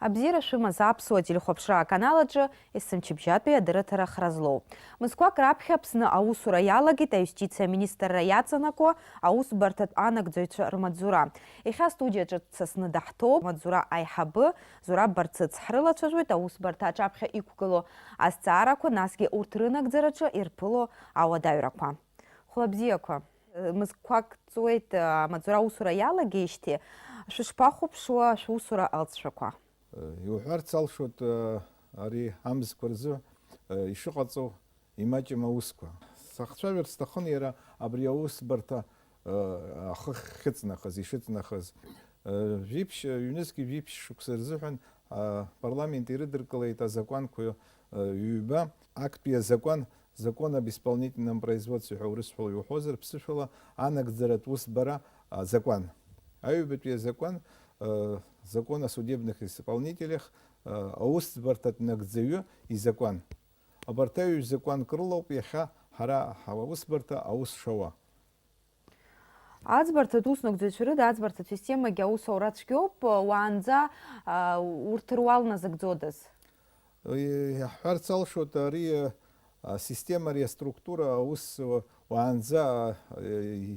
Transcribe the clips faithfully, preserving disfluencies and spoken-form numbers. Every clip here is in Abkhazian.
Абзиара шәымаз аԥсуа телехәаԥшра аканал аҿы есымчыбжьатәи адырраҭара хра злоу. Мызқәак раԥхьа Аԥсны аусура иалагеит аиустициа аминистрра иаҵанакуа аусбарҭатә анагӡаҩцәа рмаҵзура. Иахьа астудиаҿы дцасны даҳҭоуп амаҵзура аиҳабы Зураб Барцыц. Ҳрылацәажәоит аусбарҭа аҿаԥхьа иқәгылоу азҵаарақәа, насгьы урҭ рынагӡараҿы ирԥыло ауадаҩрақәа. Хәлабзиақәа, мызқәак ҵуеит, амаҵзура аусура иалагеижьҭеи, шәышԥахәаԥшуа шәусура алҵшәақәа? Иуҳәарц алшоит, ари амзқәа рзы ишыҟаҵоу имаҷым аусқәа. Сахцәажәарц сҭахын иара абри аусбарҭа ахы ахьыҵнахыз, ишыҵнахыз. Жәиԥшь, ҩнызқьи жәиԥшь шықәса рзыҳәан апарламент ирыдыркылеит азакәанқәа ҩба, актәи азакәан, закон об исполнительном производстве ҳәа урысшәала иуҳәозар, ԥсышәала анагӡаратә усбара азакәан. Аҩбатәи азакәан, закон о судебных исполнителях, аусӡбарҭатә нагӡаҩы изакәан. Абарҭ аҩ-закәанк рылоуп иахьа ҳара ҳаусбарҭа аус шауа. Аӡбарҭатә уснагӡаҩцәа рыда аӡбарҭатә системагьы аус аура цәгьоуп, уаанӡа, а, урҭ руал назыгӡодаз? Иаҳҳәарц алшоит, ари, а, система, ари аструктура аус уаанӡа, а,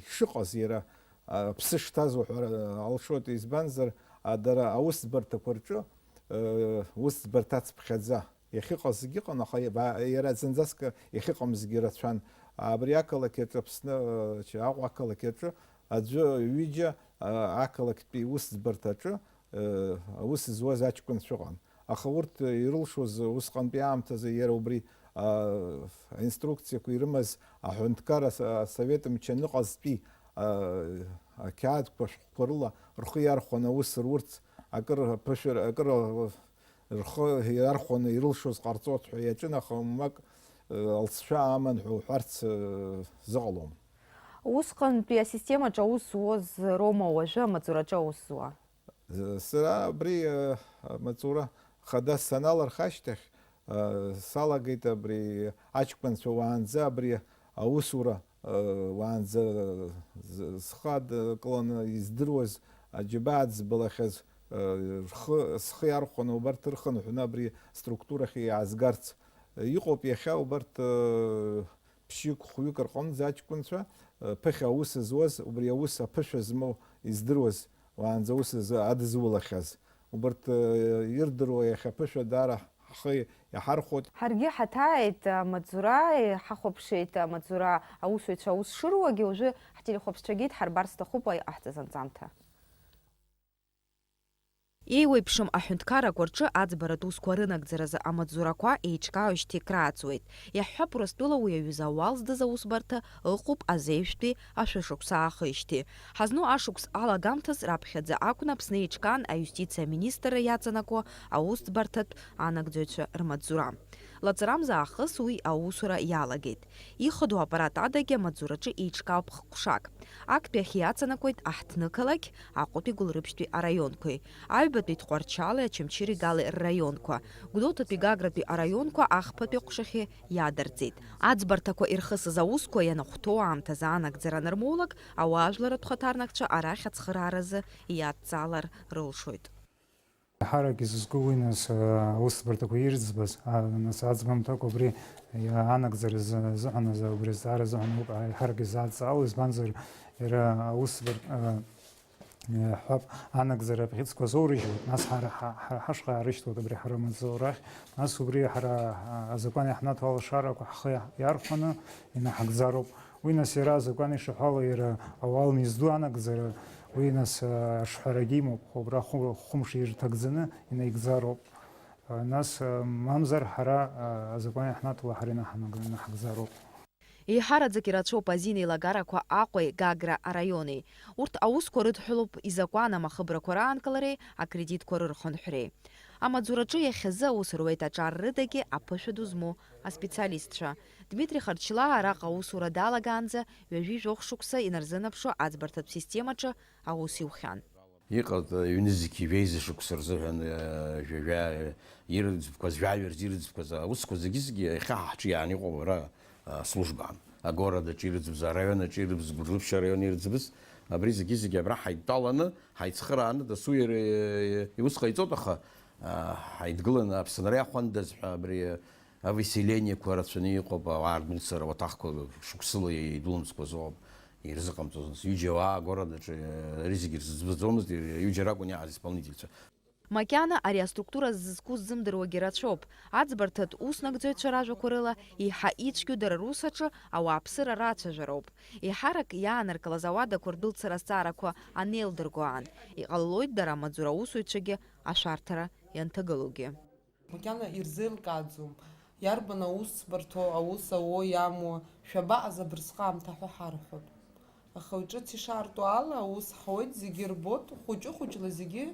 ишыҟаз иара, а, аԥсы шҭаз уҳәар алшоит, избанзар, а, дара аусӡбарҭақәа рҿы, а, усӡбарҭа цыԥхьаӡа иахьыҟазгьы ыҟан, аха иаба-, иара зынӡаск иахьыҟамзгьы рацәан. Абри ақалақь аҿы, Аԥсны, э, Аҟәа ақалақь аҿы аӡәы, ҩыџьа, э, ақалақьтәи усӡбарҭаҿы, э, аус зуаз аҷкәынцәа ыҟан. Аха урҭ ирылшоз усҟантәи аамҭазы иара убри, э, аинструкциақәа ирымаз аҳәынҭқар ас-, асовет мчы аныҟазтәи, э, ақьаадқәа, ашәҟәқәа рыла рхы иархәаны аус рурц, акыр аԥышәара, акыр рхы иархәаны ирылшоз ҟарҵоит ҳәа иаҿын, аха умак, э, алҵшәа аман ҳәа уҳәарц, э, зыҟалом. Усҟантәи асистемаҿы аус зуаз роума уажәы амаҵураҿы аус зуа? Э, сара абри, э, амаҵура хада саналырха ашьҭахь, э, салагеит абри аҷкәынцәа уаанӡа абри аусура уаанӡа з-, схы адкыланы издыруаз, аџьабаа ӡбалахьаз, рхы, схы иархәаны убарҭ рхынҳәны абри структурахь иаазгарц. Иҟоуп иахьа убарҭ, ԥшьҩык, хәҩык рҟынӡа аҷкәынцәа, ԥыхьа аус зуаз, убри аус аԥышәа змоу издыруаз, уаанӡа аус зы-, адызулахьаз. Убарҭ, ирдыруа иахьа аԥышәа даара ҳхы иаҳархәоит. Ҳаргьы ҳаҭааит амаҵзура, ҳахәаԥшит амаҵзура аусуҩцәа аус шыруагьы, уажәы ҳтелехәаԥшцәагьы дҳарбар сҭахуп уа иҟаҳҵаз анҵамҭа. Еиуеиԥшым аҳәынҭқаррақәа рҿы аӡбаратә усқәа рынагӡаразы амаҵзурақәа еиҿкаауеижьҭеи крааҵуеит. Иаҳҳәап, Урыстәыла уи аҩыза ауал здыз аусбарҭа ыҟоуп азеижәтәи ашәышықәса аахижьҭеи. Ҳазну ашықәс алагамҭаз раԥхьаӡа акәын Аԥсны еиҿкаан аиустициа аминистрра иаҵанакуа аусӡбарҭатә анагӡаҩцәа рмаҵзура. Лаҵарамза аахыс уи аусура иалагеит. Ихадоу аппарат адагьы амаҵзураҿы еиҿкаауп ҟәшак. Актәи ахь иаҵанакуеит аҳҭнықалақь, Аҟәатәи Гәылрыԥшьтәи араионқәеи, аҩбатәи Тҟәарчали, Очамчыри Гали рраионқәа, Гәдоуҭатәи Гагратәи араионқәа ахԥатәи аҟәшахьы иадырҵеит. Аӡбарҭақәа ирхысыз аусқәа ианахәҭоу аамҭазы анагӡара анырмоулак, ауаажәларратә хаҭарнакцәа арахь ацхырааразы иадҵаалар рылшоит. Ҳарак изызку уи, нас, аусбарҭақәа ирӡбаз, а, нас, аӡбамҭақәа убри, а, анагӡара азы-, азыҳәан, азы, убри азҵаара азыҳәан ауп, а, ҳарак изаадҵаало, избанзар, иара аусбар-, а, Иаҳҳәап, анагӡара абӷьыцқәа азоурыжьуеит, нас ҳара, ҳа-, ҳара ҳашҟа иаарышьҭуеит абри ҳара амаҵзура ахь, нас убри ҳара, а, азакәан иаҳнаҭо алашарақәа ҳхы иа-, иархәаны инаҳагӡароуп. Уи, нас, иара азакәан ишаҳәало, иара ауалны изду анагӡара, уи, нас, а, аҿҳәарагьы имоуп, убра хәы-, хәымш ирҭагӡаны инаигӡароуп. А, нас, а, мамзар ҳара, а, азакәан иаҳнаҭо ала ҳара инаҳанаг-, инаҳагӡароуп. Еиҳараӡак ирацәоуп азин еилагарақәа Аҟәеи Гагра араиони. Урҭ аусқәа рыдҳәалоуп изакәанам ахыбрақәа раанкылареи акредитқәа рырхынҳәреи. Амаҵураҿы иахьазы аус руеит аҿар рыдагьы аԥышәа ду змоу аспециалистцәа. Дмитри Харчлаа араҟа аусура далагаанӡа ҩажәи жәохә шықәса инарзынаԥшуа аӡбарҭатә системаҿы аус иухьан. Иҟаз ҩнызқьи жәеиза шықәса рзыҳәан, э, жәа-, жәа-, ирыӡбқәаз, жәаҩа рзы ирыӡбқәаз аусқәа зегьы-зегьы иахьа ҳҿы иааны иҟоуп ара, а, службаан. Агорадаҿы ирыӡбыз, араион аҿы ирыӡбыз, Гәылрыԥшь араион ирыӡбыз, абри зегьы-зегьы абра ҳаидтәаланы, ҳаицхырааны, дасу иара, э, иус ҟаиҵоит, аха, а, ҳаидгыланы Аԥсынра иахәандаз ҳәа абри, э, Выселениеқәа рацәаны иҟоуп, ауаа рдәылцара, ауаҭахқәа шықәсыла идәылымҵқәаз ыҟоуп, ирзыҟамҵоз, нас, ҩыџьа ауаа агорадаҿы, ари зегьы рзыӡбаӡомызт, ҩыџьа ракәын иааз исполнительцәа. Макьана ари аструктура зызқәу ззымдыруагьы рацәоуп. Аӡбарҭатә уснагӡаҩцәа ражәақәа рыла, еиҳа ицәгьоу дара рус аҿы ауааԥсыра рацәажәароуп. Еиҳарак иаанаркылаз ауадақәа рдәылцара азҵаарақәа анеилдырго аан, иҟалалоит дара амаҵзура аусуҩцәагьы ашәарҭара ианҭагылоугьы. Макьана ирзеилкааӡом, иарбан аусӡбарҭоу, аус ауоу, иамоу, шәабаҟаз абырсҟы аамҭа ҳәа ҳарҳәоит. Аха уи ҿыц ишаарту ала аус ҳауеит, зегьы рбоит, хәыҷы-хәыҷла зегьы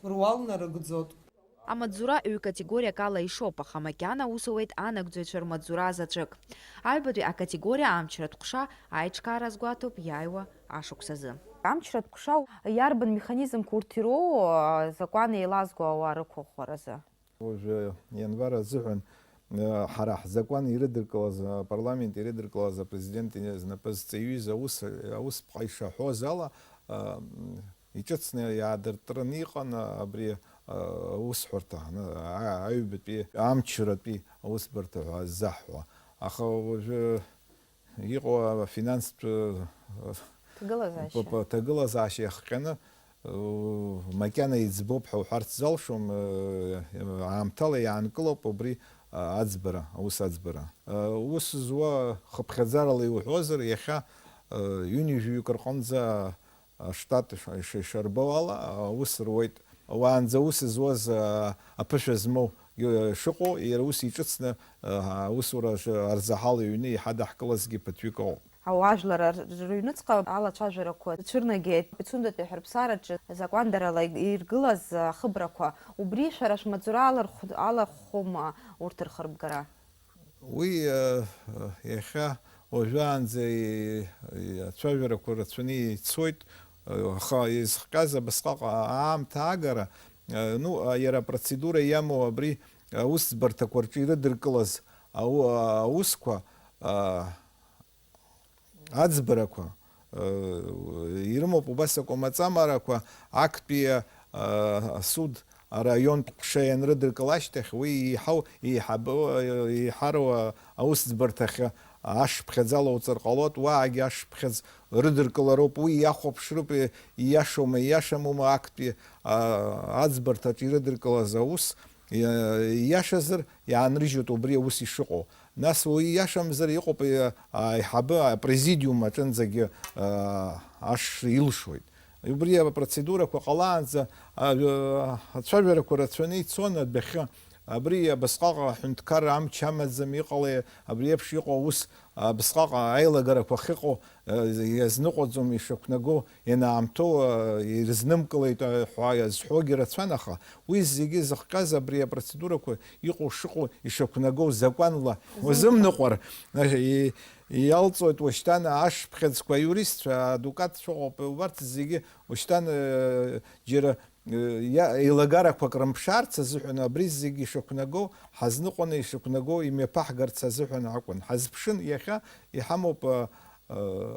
руал нарыгӡоит. Амаҵзура ҩ-категориак ала ишоуп, аха макьана аус ауеит анагӡаҩцәа рмаҵзура заҵәык. Аҩбатәи акатегориа амчратә ҟәша аиҿкаара азгәаҭоуп иааиуа ашықәсазы. Амчратә ҟәша иарбан механизмқәа урҭ ироуоу, а, закәан еилазго ауаа рықәыӷәӷәаразы? Уажәы ианвар азыҳәан, э, ҳара ҳзакәан ирыдыркылаз, апарламент ирыдыркылаз, апрезидент знапы зҵаҩыз аус, аусԥҟа ишаҳәоз ала, э, иҿыцны иаадыртраны иҟан абри, э, аусҳәарҭа, а-, аҩбатәи амчратәи аусбарҭа ҳәа ззаҳҳәо. Аха уажәы иҟоу афинанстә, э, Ҭагылазаашьа. П-, п-, ҭагылазаашьа иахҟьаны, э, макьана иӡбоуп ҳәа уҳәарц залшом, э, аамҭала иаанкылоуп убри, а, аӡбара, аус аӡбара. Э, ус зуа хыԥхьаӡарала иуҳәозар, иахьа, э, ҩынҩажәаҩык рҟынӡа аштат ш-, ш-, ишарбоу ала, аус руеит. Уаанӡа аус зуаз, а, аԥышәа змоу, э, шыҟоу, иара ус иҿыцны, а, аусура ш-, арзаҳал иҩны иҳадаҳкылазгьы ԥыҭҩык ыҟоуп. Ауаажәлар р-, рыҩныҵҟа алацәажәарақәа цәырнагеит Пицундатәи аҳәырԥсараҿы закәандарала иргылаз ахыбрақәа. Убри шәара шәмаҵзура алархә-, алахәхома урҭ рхырбгара? Уи, э, э, иахьа уажәаанӡа и-, и-, ацәажәарақәа рацәаны ицоит, э, аха изыхҟьаз абасҟак аамҭа агара, э, ну, а, иара апроцедура иамоу абри аусӡбарҭақәа рҿы ирыдыркылаз ау-, аусқәа, а, аӡбарақәа, э, ирымоуп убас акәамаҵамарақәа, актәи, э, асуд араионтә ҟәша ианрыдыркыл ашьҭахь, уи еиҳау-, еиҳабы-, еиҳароу аусӡбарҭахь ашԥхьаӡ алоуҵар ҟалоит, уаагьы ашԥхьаӡ рыдыркылароуп, уи иахәаԥшроуп, ииашоума, ииашамума актәи, а, аӡбарҭаҿ ирыдыркылаз аус, иа-, ииашазар, иаанрыжьуеит убри аус ишыҟоу. Нас уи ииашамзар, иҟоуп, а, аиҳабы апрезидиум аҿынӡагьы, а, аш илшоит. Убри апроцедурақәа ҟалаанӡа, а, ацәажәарақәа рацәаны ицон адәахьы. Абри абасҟак аҳәынҭқарра амч амаӡам, иҟалеи абри еиԥш иҟоу аус, абасҟак аилагарақәа ахьыҟоу, а, иазныҟәаӡом, ишақәнаго ианаамҭоу, а, ирызнымкылеит, а, ҳәа иазҳәогьы рацәан, аха уи зегьы зыхҟьаз абри апроцедурақәа иҟоу шыҟоу ишақәнагоу закәанла уазымныҟәар, а, и-, иалҵуеит уашьҭан ашԥхьыӡқәа, аиуристцәа, адукатцәа ыҟоуп, убарҭ зегьы уашьҭан, э, џьара, э, иа-, еилагарақәак рымԥшаарц азыҳәан абри зегьы ишақәнаго, ҳазныҟәаны ишақәнаго имҩаԥаҳгарц азыҳәан акәын. Ҳазԥшын, иахьа иҳамоуп, э, э,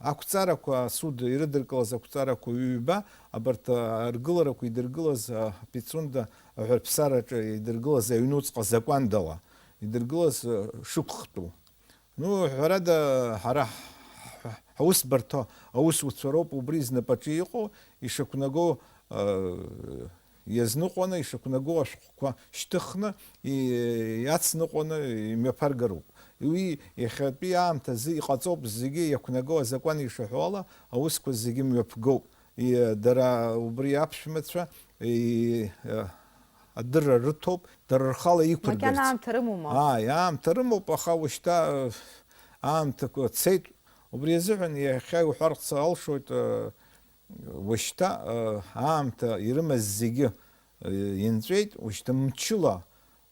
ақәҵарақәа, асуд ирыдыркылаз ақәҵарақәа ҩба, абарҭ, э, аргыларақәа идыргылаз, э, Пицунда аҳәарԥсараҿы идыргылаз аҩнуҵҟа закәандала идыргылаз, э, шықәхтәу. Ну, ҳәарада, ҳара ҳ-, ҳ-, ҳаусбарҭа аусуцәа роуп убри знапаҿы иҟоу, ишақәнаго, э, иазныҟәаны, ишақәнаго ашәҟәқәа шьҭыхны, и-, иацныҟәаны имҩаԥаргароуп. Уи иахьатәи аамҭазы иҟаҵоуп, зегьы иақәнаго азакәан ишаҳәо ала, аусқәа зегьы мҩаԥгоуп. И-, дара убри аԥшәмацәа, и-, э, адырра рыҭоуп, дара рхала иқәыргарц. Макьана аамҭа рымоума? Ааи, аамҭа рымоуп, аха ушьҭа, э, аамҭақәа цеит. Убри азыҳәан иахьа иуҳәарц алшоит, э, Уашьҭа, э, аамҭа ирымаз зегьы, э, инҵәеит, уашьҭа мчыла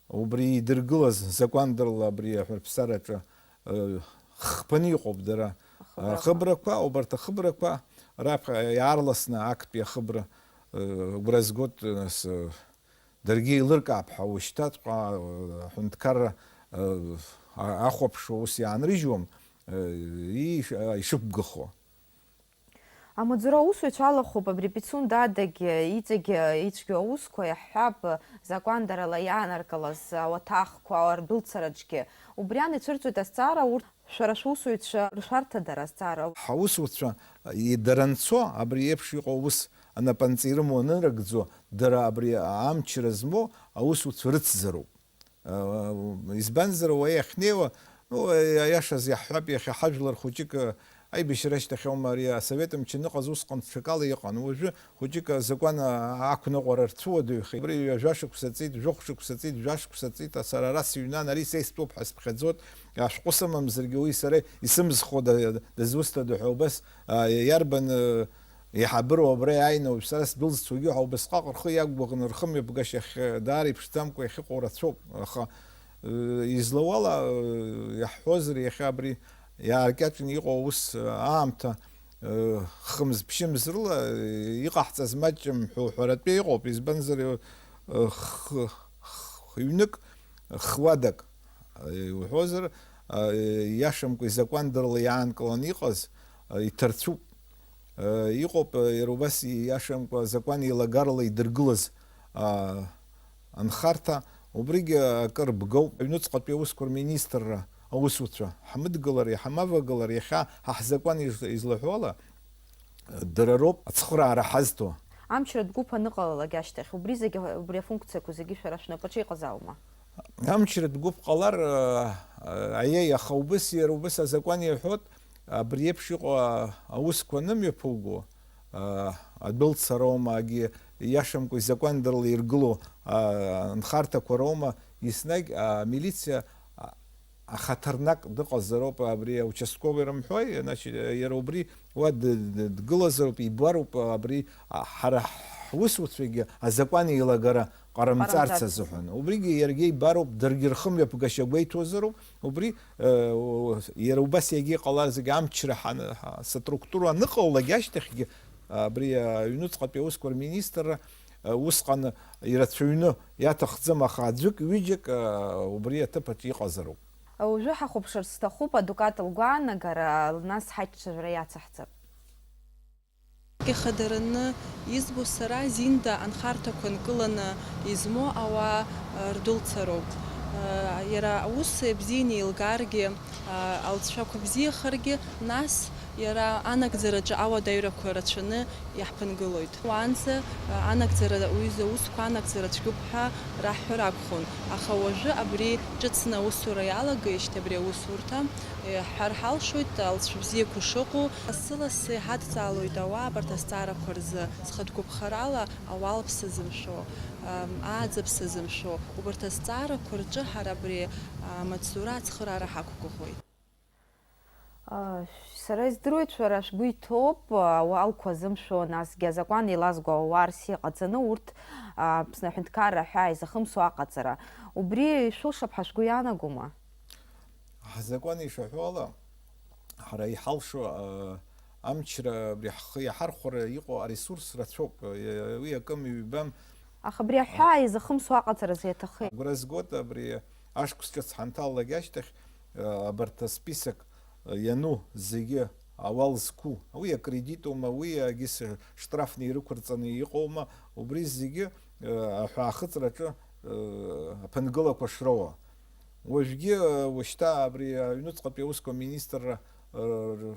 убри идыргылаз закәандарала абри аҳәарԥсараҿы, э, хԥаны иҟоуп дара. Ахыбрақәа. Ахыбрақәа, убарҭ ахыбрақәа, Раԥхьа иаарласны актәи ахыбра, э, агәра згоит, нас, э, даргьы еилыркаап ҳәа уажәшьҭаҵәҟьа, э, аҳәынҭқарра, э, а-, ахәаԥшуа ус иаанрыжьуам, э, иш-, а, ишықәгахо. Амаҵзура аусзуҩцәа алахәуп, абри Пицун Дадагьы иҵегьы ицәгьоу аусқәа иаҳҳәап, закәандарала иаанаргалаз ауаҭахқәа рдәылцараҿгьы. Убри ан ицәырҵуеит азҵаара, урҭ шәара шәусзуҩцәа ршәарҭадара азҵаара. Ҳаусуцәа, и-, дара анцо, абри еиԥш иҟоу аус анапанҵа ирымоу анырыгӡо, дара абри амчра змоу аусуцәа рыцзароуп. Избанзар, уа иахьнеиуа, ну, аиашаз иаҳҳәап, иахьа ҳажәлар хәыҷык аибашьра ашьҭахь аума ари асовет мчы аныҟаз, усҟан ҽакала иҟан. Уажәы хәыҷык азакәан ақәныҟәара рцәыуадаҩхеит. Убри ҩажәа шықәса ҵит, жәохә шықәса ҵит, жәа шықәса ҵит, сара ара сыҩнан, ари са истәуп ҳәа сыԥхьаӡоит. Ашәҟәы сымамзаргьы, уи сара исымызхуада, дызусҭада ҳәа убас, а, иарбан, э, Иҳабыроу абра иааины уажә сара сдәылзцогьы ҳәа убасҟак рхы иақәгәыӷны рхымҩаԥгашьахь даара иԥшӡамкәа иахьыҟоу рацәоуп. Аха, э, излауала, э, иаҳҳәозар, иахьа абри иааркьаҿны иҟоу аус, э, аамҭа, э, хымз-ԥшьымз рыла, э, иҟаҳҵаз маҷым ҳәа уҳәаратәы иҟоуп, избанзар, э, х-, х-, ҩнык, х-, уадак, э, иуҳәозар, э, иашамкәа изакәандырла иаанкыланы иҟаз, э, иҭарцәуп. Э, иҟоуп, э, иара убас ииашамкәа азакәан еилагарала идыргылаз, а, анхарҭа, убригьы акыр бгоуп. Аҩныҵҟатәи аусқәа рминистрра аусуцәа ҳмыдгылар, иҳамавагылар, иахьа ҳа ҳзакәан излаҳәо ала, дара роуп ацхыраара ҳазҭо. Амчратә гәыԥ аныҟалалак ашьҭахь, убри зегьы, убри афункциақәа зегьы шәара шәнапаҿы иҟаз аума? Амчратә гәыԥ ҟалар, э, э, аиеи, аха убыс, иара убыс азакәан иҳәоит, абри еиԥш иҟоу, а, аусқәа анымҩаԥуго, а, адәылцароума, агьи иашамкәа изакәандырла иргыло, а, анхарҭақәа роума, еснагь амилициа, а, ахаҭарнак дыҟазароуп, абри аучастковый рымҳәои, значит, иара убри уа д-, д-, дгылазароуп, ибароуп, абри, а, ҳара ҳусуцәагьы азакәан еилагара ҟарымҵарц Ҟарымҵарц. Азыҳәан. Убригьы иаргьы ибароуп, даргьы рхымҩаԥгашьа гәеиҭозароуп. Убри, э, у-, иара убас иагьа иҟалар зегьы амчра ҳан-, ҳа-, сатруктура аныҟалалак ашьҭахьгьы, абри аҩнуҵҟатәи аусқәа рминистрра, э, усҟан ирацәаҩны иаҭахӡам, аха аӡәык, ҩыџьак, э, убри аҭыԥаҿ иҟазароуп. Уажәы ҳахәаԥшырц сҭахуп адукат лгәаанагара, нас ҳаиҿцәажәара иацаҳҵап. Ихадараны избо сара, Зинда анхарҭақәа нкыланы измоу ауаа, э, рдәылцароуп. Э, иара аус бзианы еилгаргьы, э, алҵшәақәа бзиахаргьы, нас иара анагӡараҿы ауадаҩрақәа рацәаны иаҳԥынгылоит. Уаанӡа, э, анагӡара, уҩыза аусқәа анагӡара цәгьоуп ҳәа раҳҳәар акәхон, аха уажәы абри ҿыцны аусура иалагеижьҭеи абри аусурҭа, Иаҳҳәар ҳалшоит, алҵшәа бзиақәа шыҟоу. Лассы-лассы иҳадҵаалоит ауаа абарҭ азҵаарақәа рзы, зхатә гәаԥхарала ауалԥса зымшәо, ам, ааӡаԥса зымшәо, убарҭ азҵаарақәа рҿы ҳара абри амаҵзура ацхыраара ҳақәгәыӷуеит. А, сара издыруеит, шәара шәгәы иҭоуп, ауалқәа зымшәо, насгьы азакәан еилазго ауаа рсиа ҟаҵаны урҭ, а, Аԥсны аҳәынҭқарра ҳәаа изахымсуа аҟаҵара. Убри ишәылшап ҳәа шәгәы иаанагома? Ҳзакәан ишаҳәо ала, ҳара иҳалшо, а, амчра, абри ҳхы иаҳархәара иҟоу аресурс рацәоуп, а, уи акым-ҩбам. Аха абри аҳәаа изахымсуа аҟаҵараз иаҭахи? Агәра згоит, абри ашықәс ҿыц ҳанҭалалак ашьҭахь, а, абарҭ асписок, а, иану зегьы ауал зқәу, уи акредитума, уи агьыс штрафны ирықәырҵаны иҟоума, убри зегьы, а, аҳәаахыҵраҿы, а, аԥынгылақәа шроуа. Уажәгьы, уажәшьҭа абри аҩнуҵҟатәи аусқәа министрра, р-, р-,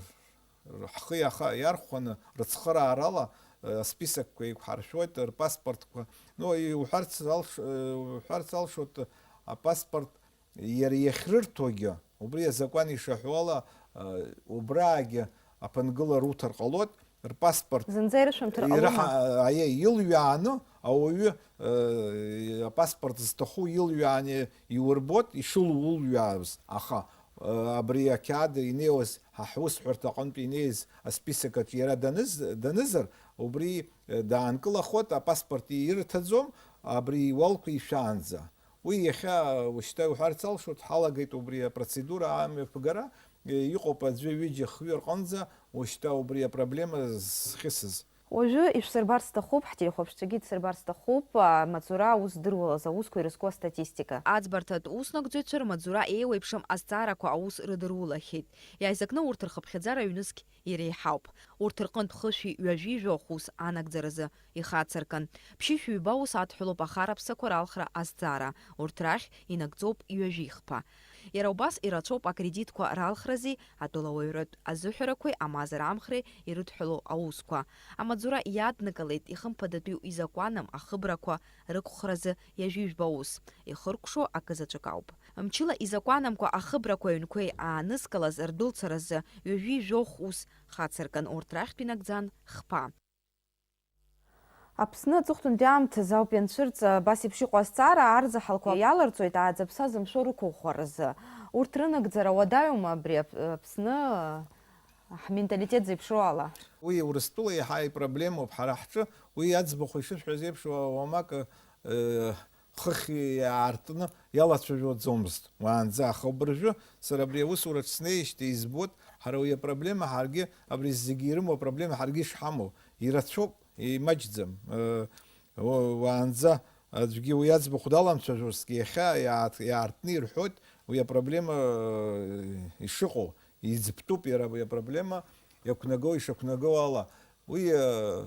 р-, ҳхы иаха-, иархәаны рыцхыраарала, э, асписокқәа еиқәҳаршәоит, рпаспортқәа. Ну, иуҳәарц алш-, э, уҳәарц алшоит, апаспорт иара иахьрырҭогьы, убри азакәан ишаҳәо ала, э, убраагьы аԥынгыла руҭар ҟалоит, рпаспорт Зынӡа ирышәымҭар ҟалома? Ирыҳа-, аиеи, илҩааны ауаҩы, э, апаспорт зҭаху илҩааны иурбот, ишылулҩааз. Аха, э, абри ақьаад инеиуаз, ҳа ҳусҳәарҭа аҟынтә инеиз асписок аҿы иара даныз-, данызар, убри, э, даанкылахуеит, апаспорт ирҭаӡом, абри иуалқәа ишәаанӡа. Уи иахьа уажәшьҭа иуҳәарц алшоит, ҳалагеит убри апроцедура амҩаԥгара, иҟоуп аӡәы, ҩыџьа, хҩы рҟынӡа уажәшьҭа убри апроблема зхьысыз. Уажәы ишәсырбарц сҭахуп, ҳтелехәаԥшцәагьы дсырбарц сҭахуп, амаҵура аус здыруалаз аусқәа ирызку астатистика. Аӡбарҭатә уснагӡаҩцәа рмаҵура еиуеиԥшым азҵаарақәа аус рыдыруалахьеит. Иааизакны урҭ рхыԥхьаӡара ҩнызқь иреиҳауп. Урҭ рҟынтә хышәи ҩажәи жәохә ус анагӡаразы ихацыркын. Ԥшьышәи ҩба ус адҳәалоуп ахараԥсақәа ралхра азҵаара. Урҭ рахь инагӡоуп ҩажәи хԥа. Иара убас ирацәоуп акредитқәа ралхрази атәылауаҩратә азыҳәарақәеи амазара амхреи ирыдҳәалоу аусқәа. Амаҵура иаднакылеит ихымԥадатәиу изакәаным ахыбрақәа рықәхразы ҩажәи жәба ус. Ихыркәшо акы заҵәык ауп. Мчыла изакәанамкәа ахыбрақәа аҩнқәеи аанызкылаз рдәылцаразы ҩажәи жәохә ус хацыркын, урҭ рахьтә инагӡан хԥа. Аԥсны аҵыхәтәантәи аамҭазы ауп ианцәырҵ абас еиԥш иҟоу азҵаара, арзаҳалқәа иаларҵоит ааӡаԥса зымшәо рықәыӷәӷәаразы. Урҭ рынагӡара уадаҩума абри Ап-, Аԥсны ҳменталитет зеиԥшроу ала? Уи Урыстәыла иаҳа ипроблемоуп ҳара ҳҿы, уи аӡбахә ишысҳәаз еиԥш, уа-, уамак, э, хыхь иаартны иалацәажәаӡомызт уаанӡа, аха убыржәы сара абри аусураҿ снеижьҭеи избоит, ҳара уи апроблема ҳаргьы, абри зегьы ирымоу апроблема ҳаргьы ишҳамоу, ирацәоуп, имаҷӡам. Э, уа-, уаанӡа аӡәгьы уи аӡбахә даламцәажәозҭгьы, иахьа иаат-, иаартны ирҳәоит уи апроблема, э, ишыҟоу, иӡбтәуп иара уи апроблема иақәнаго, ишақәнаго ала. Уи, э,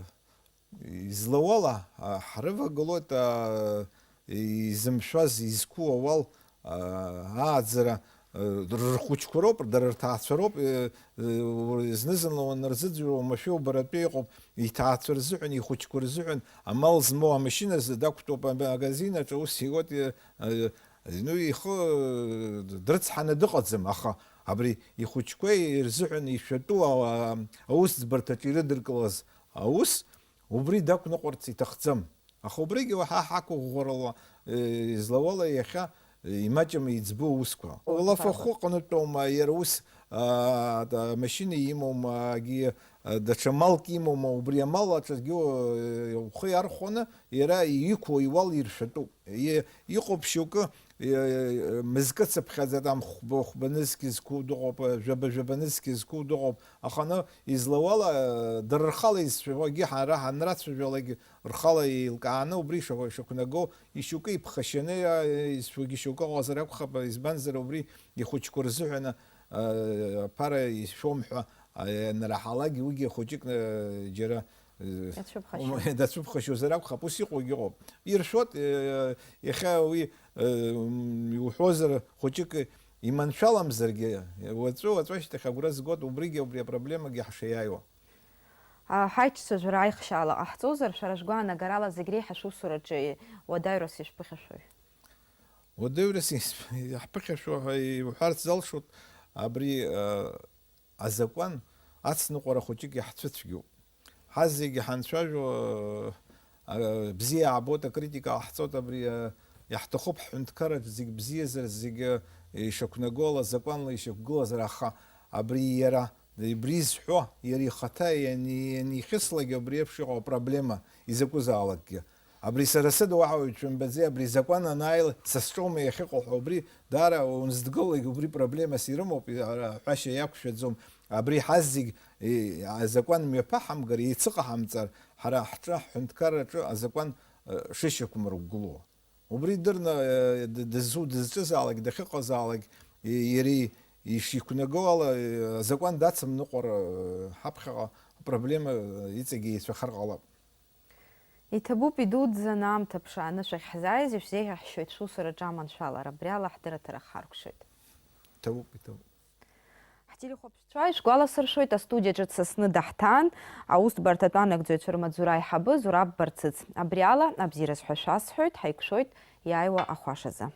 излауала, а, ҳрывагылоит, а, изымшәаз, изқәу ауал, а, ааӡара, а, рхәыҷқәа роуп, дара рҭаацәа роуп, э, э, зны-зынла уанырзыӡырҩуа уамашәа убаратәы иҟоуп, иҭаацәа рзыҳәан, ихәыҷқәа рзыҳәан, амал змоу амашьына зы дақәтәоуп амагазин аҿы, ус иуеит, э, э, ну, ихы, э, дрыцҳаны дыҟаӡам, аха абри ихәыҷқәеи рзыҳәан ишәатәу, а, аусӡбарҭаҿы ирыдыркылаз аус, убри дақәныҟәарц иҭахӡам. Аха убригьы уаҳа ҳақәыӷәӷәарала, э, излауала иахьа, э, имаҷым иӡбу аусқәа. Улаф ахәы аҟнытәоума иара ус, а, амашьына имоума, агьи, а, даҽа малк имоума, убри амал аҿгьы, э, ухы иархәаны иара иқәу иуал иршәатәуп. И-, иҟоуп шьоукы, э, мызкы цыԥхьаӡа там хәба, хәба нызқь зқәу дыҟоуп, э, жәаба, жәаба нызқь зқәу дыҟоуп. Аха аны излауала, э, дара рхала изшәахьоу, егьи ҳара ҳанрацәажәалак рхала еилкааны убри ишақә-, ишақәнаго, ишьоукы иԥхашьаны, э, изшәогьы шьоукы ыҟазар акәхап, избанзар убри ихәыҷқәа рзыҳәан, э, аԥара ишәом ҳәа, э, ианраҳалак, уигьы хәыҷык, э, џьара, э, Иацәыԥхашьо. Ума-, дацәыԥхашьозар акәхап, ус иҟоугьы ыҟоуп. Иршәоит, э, иахьа уи, э, м, иуҳәозар, хәыҷык иманшәаламзаргьы, уаҵәы, уаҵәы ашьҭахь агәра згоит, убригьы, убри апроблемагьы ҳшаиааиуа. А, ҳаиҿцәажәара аихшьаала ҟаҳҵозар, шәара шәгәаанагарала зегь реиҳа шусураҿы уадаҩрас ишәԥыхьашәои? Уадаҩрас ис-, иаҳԥыхьашәо ҳәа иуҳәарц залшоит, абри, а, азакәан ацныҟәара хәыҷык иаҳцәыцәгьоуп. Ҳазегьы ҳанцәажәо, а, бзиа аабоит, акритика ҟаҳҵоит, абри, а, иаҳҭахуп ҳҳәынҭқарраҿ зегь бзиазар, зегьы ишақәнаго ала, закәанла ишьақәгылазар, аха абри иара, абри изҳәо, иара ихаҭа иани-, ианихьыслак абри еиԥш иҟоу апроблема изакәызаалакгьы. Абри сара сыда уаҳа уаҩ дшәымбаӡеи, абри изакәан анааила, са сҿоума иахьыҟоу ҳәа, убри даара унзыдгылогь убри проблемас ирымоуп, ара ҳәашьа иақәшәаӡом. Абри ҳазегь, е, азакәан мҩаԥаҳамгар, еицыҟаҳамҵар, ҳара ҳҿы, ҳҳәынҭқарраҿы азакәан, э, шышьақәмыргәло. Убри дырны, э, д-, дызу-, дызҿызаалак, дахьыҟазаалак, е, иара ишиқәнаго ала, э, азакәан дацымныҟәар, э, ҳаԥхьаҟа апроблема, э, иҵегьы еицәахар ҟалап. Иҭабуп идуӡӡаны аамҭа ԥшааны шәахьҳзааиз, ишәзеиӷьаҳшьоит шәусураҿы аманшәалара, абриала ҳдырраҭара ҳхаркәшоит. Иҭабуп, иҭабуп. Ҳтелехәаԥшцәа, ишәгәаласыршәоит, астудиаҿы дсасны даҳҭаан аусбарҭатә анагӡаҩцәа рмаҵзура аиҳабы Зураб Барцыц. Абриала, абзиараз ҳәа шәасҳәоит, ҳаиқәшәоит иааиуа ахәашазы.